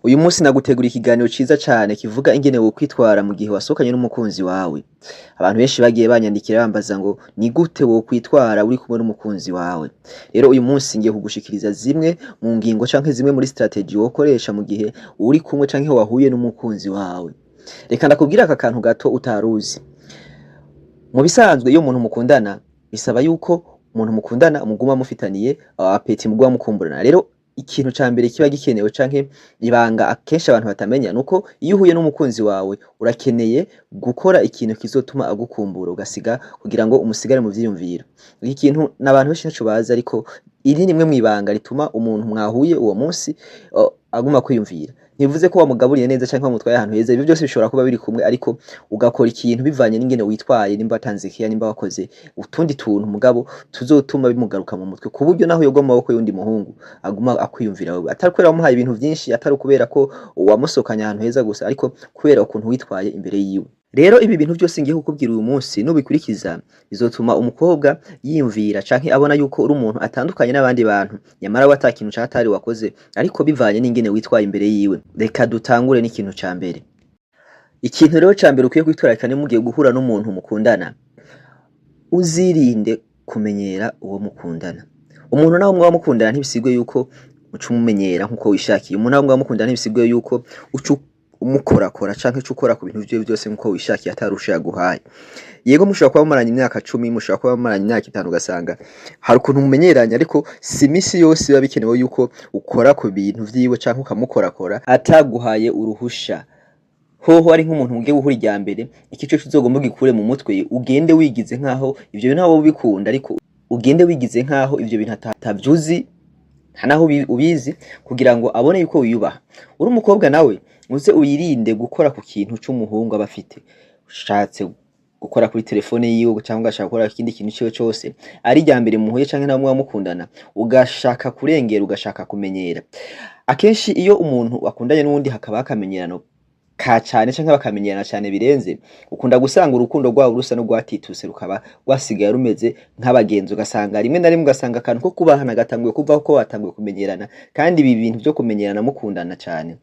Uyu munsi naguteguriye ikiganiro ciza cane kivuga ingene wokwitwara mu gihe wasohokanye n'umukunzi wawe. Abantu benshi bagiye banyandikira bambaza ngo ni gute wokwitwara uri kumwe n'umukunzi wawe. Rero uyu munsi ngiye kugushikiriza zimwe mu ngingo canke zimwe muri strategy wokoresha mu gihe uri kumwe canke wahuye n'umukunzi wawe. Reka ndakubwire aka kantu gato utaruzi. Mu bisanzwe, iyo umuntu mukundana, bisaba yuko umuntu mukundana muguma mufitaniye appétit, muguma mukumburana. Rero ikintu ca mbere kiba gikenewe, canke ibanga akenshi abantu batamenya, nuko iyo uhuye n'umukunzi wawe urakeneye gukora ikintu kizotuma agukumbura, ugasiga kugira ngo umusigare mu vyiyumviro. Iki kintu n'abantu benshi ntaco bazi, ariko iri ni rimwe mw'ibanga rituma umuntu mwahuye uwo munsi aguma kwiyumvira. Ntibivuze ko wamugaburiye neza canke wamutwaye ahantu heza, ivyo vyose bishobora kuba biri kumwe, ariko ugakora ikintu bivanye n'ingene witwaye, nimba watanze care, nimba wakoze utundi tuntu mugabo tuzotuma bimugaruka mu mutwe, ku buryo naho yogwa mu maboko y'uwundi muhungu aguma akwiyumvira wewe, atari kubera wamuhaye ibintu vyinshi, atari ukubera ko wamusohokanye ahantu heza gusa, ariko kubera ukuntu witwaye imbere yiwe. Rero ibi bintu vyose ngiye kukubwira uyu munsi, nubikurikiza bizotuma umukobwa yiyumvira canke abona yuko uri umuntu atandukanye n'abandi bantu, nyamara we ata kintu catari wakoze, ariko bivanye n'ingene witwaye imbere yiwe. Reka dutangure n'ikintu ca mbere. Ikintu rero ca mbere ukwiye kwitwararika niba mugiye guhura n'umuntu mukundana, uzirinde kumenyera uwo mukundana. Umuntu naho mwaba mukundana ntibisiguye yuko uca umumenyera nkuko wishakiye. Umuntu naho mwaba mukundana ntibisiguye yuko uca umukorakora canke uca ukora ku bintu vyiwe vyose nkuko wishakiye ata ruhusha yaguhaye. Yego, mushobora kuba mumaranye imyaka 10, mushobora kuba mumaranye imyaka 5, ugasanga hari ukuntu mumenyeranye, ariko si imisi yose biba bikenewe yuko ukora ku bintu vyiwe canke ukamukorakora ataguhaye uruhusha. Hoho ari nk'umuntu mugiye guhura irya mbere, iki coco uzogomba ugikure mu mutwe, ugende wigize nkaho ivyo bintu wowe ubikunda, ariko ugende wigize nkaho ivyo bintu atavyuzi, nta naho ubizi, kugira ngo abone yuko wiyubaha. Uri umukobwa nawe, uze wirinde gukora ku kintu c'umuhungu aba afite. Ushatse gukora kuri telefone yiwe cyangwa ugashaka gukora ikindi kintu ciwe cose, ari irya mbere muhuye canke nawe muba mukundana, ugashaka kurengera, ugashaka kumenyera. Akenshi iyo umuntu akundanye n'uwundi hakaba akamenyerano ka cane canke bakamenyerana cane birenze, ukunda gusanga urukundo rwabo rusa n'urwatituse, rukaba rwasigaye rumeze nk'abagenzi. Ugasanga rimwe na rimwe ugasanga akantu ko kubahana gatanguye kuvaho ko batanguye kumenyerana. Kandi ibi bintu vyo kumenyerana mukundana cane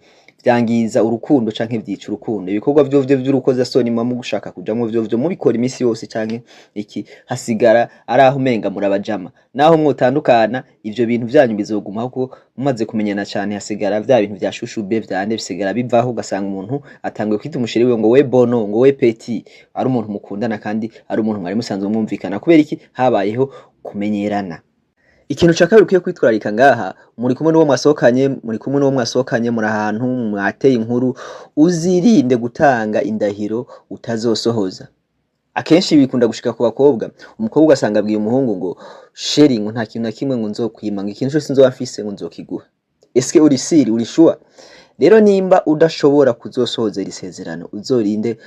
vyangiza urukundo canke vyica urukundo. Ibikorwa vyovyo vy'urukozasoni muba mugushaka kujamwo, vyovyo mubikora imisi yose canke iki, hasigara ari aho umenga murabajama. Naho mwotandukana, ivyo bintu vyanyu bizogumaho, kuko mumaze kumenyana cane hasigara vya bintu vya chouchou be vyande bisigara bivaho. Ugasanga umuntu atanguye kwita umu chéri wiwe ngo we bono, ngo we petit, ari umuntu mukundana kandi ari umuntu mwari musanzwe mwumvikana. Kubera iki? Habayeho kumenyerana. Ikintu ca kabiri ukwiye kwitwararika ngaha, muri kumwe n'uwo mwasohokanye, muri ahantu mwateye inkuru, uzirinde gutanga indahiro utazosohoza. Akenshi bikunda gushika ku bakobwa. Umukobwa ugasanga abwiye umuhungu ngo chéri, ngo nta kintu na kimwe ngo nzokwima, ngo ikintu cose nzoba mfise ngo nzokiguha. Eske uri sûr, uri sure? Rero nimba udashobora kuzosohoza iri sezerano, uzorinde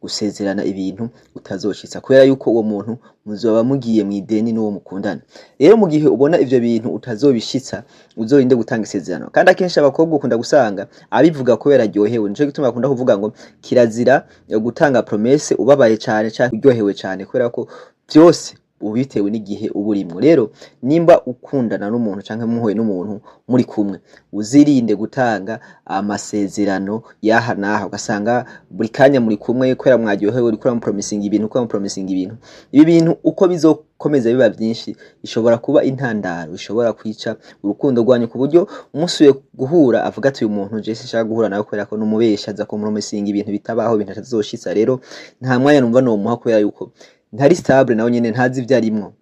gusezerana ibintu utazoshitsa, kubera yuko uwo muntu muzoba mugiye mw'ideni n'uwo mukundana. Rero mu gihe ubona ivyo bintu utazobishitsa, uzorinde gutanga isezerano. Kandi akenshi abakobwa ukunda gusanga abivuga kubera aryohewe. Nico gituma bakunda kuvuga ngo kirazira gutanga promesse ubabaye cane canke uryohewe cane, kubera ko vyose uba bitewe n'igihe uba urimwo. Rero nimba ukundana n'umuntu canke muhuye n'umuntu muri kumwe, uzirinde gutanga amasezerano y'aha n'aha. Ugasanga buri kanya muri kumwe, kubera mwaryohewe, uriko uramupromisinga ibintu, uriko uramupromisinga ibintu. Ibi bintu uko bizokomeza biba vyinshi, ishobora kuba intandaro ishobora kwica urukundo rwanyu, ku buryo musubiye guhura avuga ati: "Uyu muntu je sinshaka guhura nawe, kubera ko n'umubesha, aza kumpromisinga ibintu bitabaho, ibintu atazoshitsa. Rero nta mwanya numva nomuha, kubera yuko ntari stable, nawe nyene ntazi ivyo arimwo."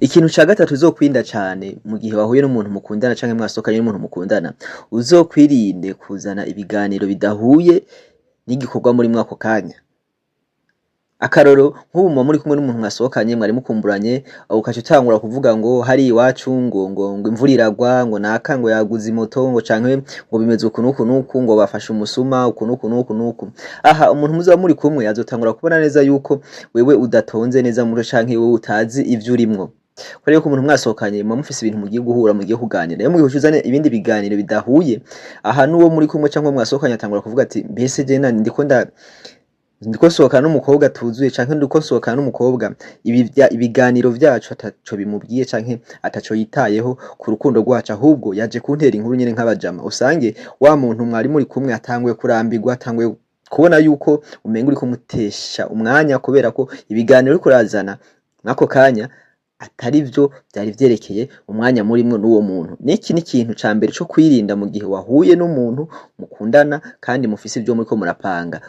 Ikintu ca gatatu uzokwirinda cane mu gihe wahuye n'umuntu mukundana canke mwasohokanye n'umuntu mukundana, uzokwirinde kuzana ibiganiro bidahuye n'igikorwa murimwo ako kanya. Akaroro, nk'ubu muba muri kumwe n'umuntu mwasohokanye, mwari mukumburanye, ukaca utangura kuvuga ngo hari iwacu ngo imvura iragwa, ngo naka ngo yaguze imoto, ngo canke ngo bimeze uku n'uku n'uku, ngo bafashe umusuma uku n'uku n'uku n'uku. Aha umuntu muzoba muri kumwe azotangura kubona neza yuko wewe udatonze neza muri canke wewe utazi ivyo urimwo, kubera yuko umuntu mwasohokanye muba mufise ibintu mugiye guhura, mugiye kuganira. Rero mugihe uzane ibindi biganiro bidahuye, aha n'uwo muri kumwe canke uwo mwasohokanye atangura kuvuga ati: "Mbese je ndiko nda Ndiko nsohokana n'umukobwa atuzuye canke ndiko nsohokana n'umukobwa ibiganiro vyacu ataco bimubwiye canke ataco yitayeho ku rukundo rwacu, ahubwo yaje kuntera inkuru nyene nk'abajama. Usange wa muntu mwari muri kumwe atanguye kurambirwa, atanguye kubona yuko umenga uriko umutesha umwanya, kubera ko ibiganiro uriko urazana mw'ako kanya atari vyo vyari vyerekeye umwanya murimwo n'uwo muntu. Niki ni ikintu ca mbere co kwirinda mu gihe wahuye n'umuntu mukundana kandi mufise ivyo muriko murapanga.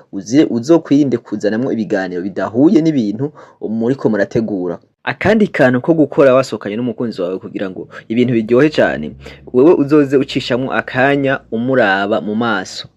Uzokwirinde kuzanamwo ibiganiro bidahuye n'ibintu muriko murategura. Akandi kantu ko gukora wasohokanye n'umukunzi wawe kugira ngo ibintu biryohe cane, wewe uzoze ucishamwo akanya umuraba mu maso,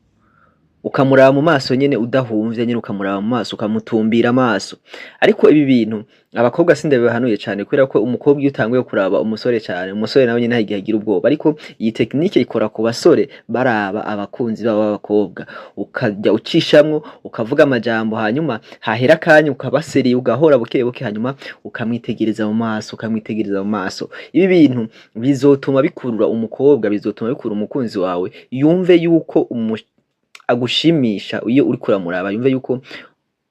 ukamuraba mu maso nyene udahumvye nyene, ukamuraba mu maso, ukamutumbira amaso. Ariko ibi bintu abakobwa sindabibahanuye cane, kubera ko umukobwa iyo utanguye kuraba umusore cane, umusore nawe nyene hari igihe agira ubwoba. Ariko iyi technique ikora ku basore baraba abakunzi babo b'abakobwa, ukajya ucishamwo ukavuga amajambo, hanyuma hahera akanya ukabaseriye, ugahora buke buke, hanyuma ukamwitegereza mu maso, ukamwitegereza mu maso. Ibi bintu bizotuma bikurura umukobwa, bizotuma bikurura umukunzi wawe, yumve yuko agushimisha iyo uriko uramuraba, yumve yuko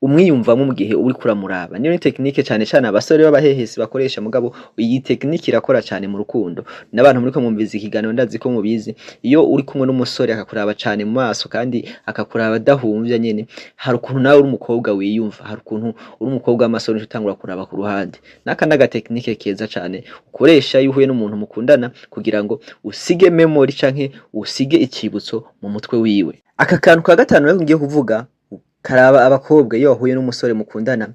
umwiyumvamwo mu gihe uriko uramuraba. Niyo ni technique cane cane abasore b'abahehesi bakoresha, mugabo iyi technique irakora cane mu rukundo. N'abantu muriko mwumviriza ikiganiro ndazi ko mubizi, iyo uri kumwe n'umusore akakuraba cane mu maso kandi akakuraba adahumvya nyene, hari ukuntu nawe uri umukobwa wiyumva, hari ukuntu uri umukobwa w'amasoni utangura kuraba ku ruhande. Naka n'aga technique keza cane ukoresha iyo uhuye n'umuntu mukundana kugira ngo usige memory canke usige icibutso mu mutwe wiwe. Aka kantu ka gatanu rero ngiye kuvuga karaba abakobwa: iyo wahuye n'umusore mukundana,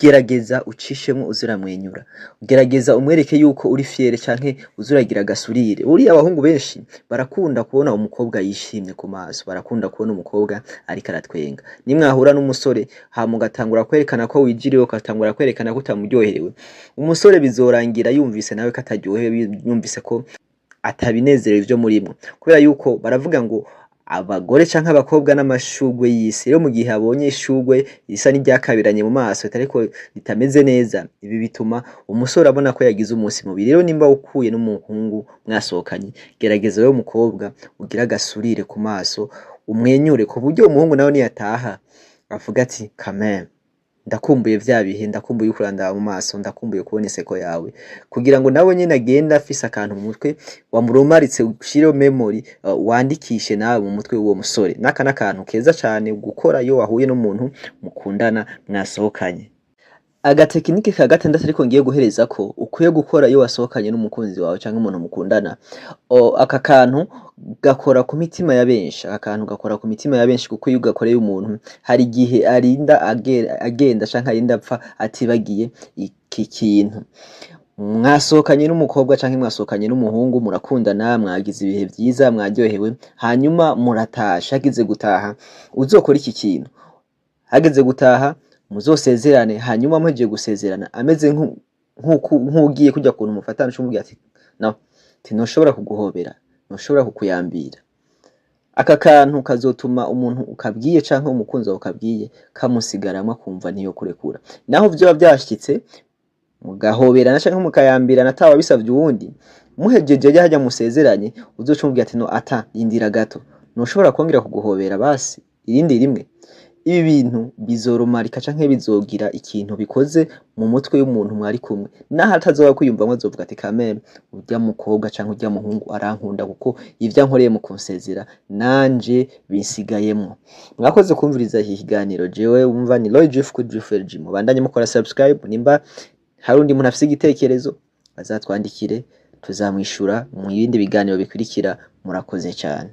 gerageza ucishemwo uze uramwenyura, gerageza umwereke yuko uri fier canke uze uragira agasurire. Buriya abahungu benshi barakunda kubona umukobwa yishimye ku maso, barakunda kubona umukobwa ariko aratwenga. Nimwahura n'umusore hama ugatangura kwerekana ko wijiriwe, ugatangura kwerekana ko utamuryoherewe, umusore bizorangira yumvise nawe ko ataryohewe, yumvise ko atabinezerewe ivyo murimwo, kubera yuko baravuga ngo abagore canke abakobwa n'amashurwe y'isi. Rero mu gihe abonye ishurwe risa n'iryakabiranye mu maso ariko ritameze neza, ibi bituma umusore abona ko yagize umunsi mubi. Rero nimba ukuye n'umuhungu mwasohokanye, gerageza wewe mukobwa ugire agasurire ku maso, umwenyure, ku buryo umuhungu nawe niyataha avuga ati: "Quand ndakumbuye vya bihe, ndakumbuye uriko urandaba mu maso, ndakumbuye kubona inseko yawe", kugira ngo nawe nyene agende afise akantu mu mutwe wamurumaritse, ushireho memory, wandikishe nawe mu mutwe w'uwo musore. Naka n'akantu keza cane gukora iyo wahuye n'umuntu mukundana mwasohokanye. Aga technique ka gatandatu ariko ngiye guhereza ko ukwiye gukora iyo wasohokanye n'umukunzi wawe canke umuntu mukundana, aka kantu gakora ku mitima ya benshi. Aka kantu gakora ku mitima ya benshi kuko iyo ugakoreye umuntu, hari igihe arinda agenda canke arinda apfa atibagiye iki kintu. Mwasohokanye n'umukobwa canke mwasohokanye n'umuhungu, murakundana, mwagize ibihe vyiza, mwaryohewe, hanyuma muratashe. Hageze gutaha, uzokora iki kintu: hageze gutaha muzosezerane, hanyuma muhejeje gusezerana, ameze nk'ugiye kurya kuntu mufatana, ucumubwira ati: "No, ntushobora kuguhobera, ntushobora kukuyambira." Aka kantu kazotuma umuntu ukabwiye canke umukunzi wawe ukabwiye kamusigaramwo, akumva ntiyo kurekura. Naho vyoba vyashitse mugahoberana canke mukayambirana atawe bisavye uwundi, muhejeje harya musezeranye, uzoca umubwira ati: "No, ata rindira gato, ntushobora kongera kuguhobera basi irindi rimwe?" Ibi bintu bizoromarika canke bizogira ikintu bikoze mu mutwe w'umuntu mwari kumwe, naho atazoba kwiyumvamwo, azovuga ati: "Kameme urya mukobwa canke urya muhungu arankunda, kuko ivyo ankoreye mu kunsezera nanje binsigayemwo." Mwakoze kumviriza iki kiganiro. Jewe wumva ni Roy Jeff kuri Jeff LG. Mubandanye mukora subscribe. Nimba hari undi muntu afise igitekerezo, azatwandikire, tuzamwishura mu bindi biganiro bikurikira. Murakoze cyane.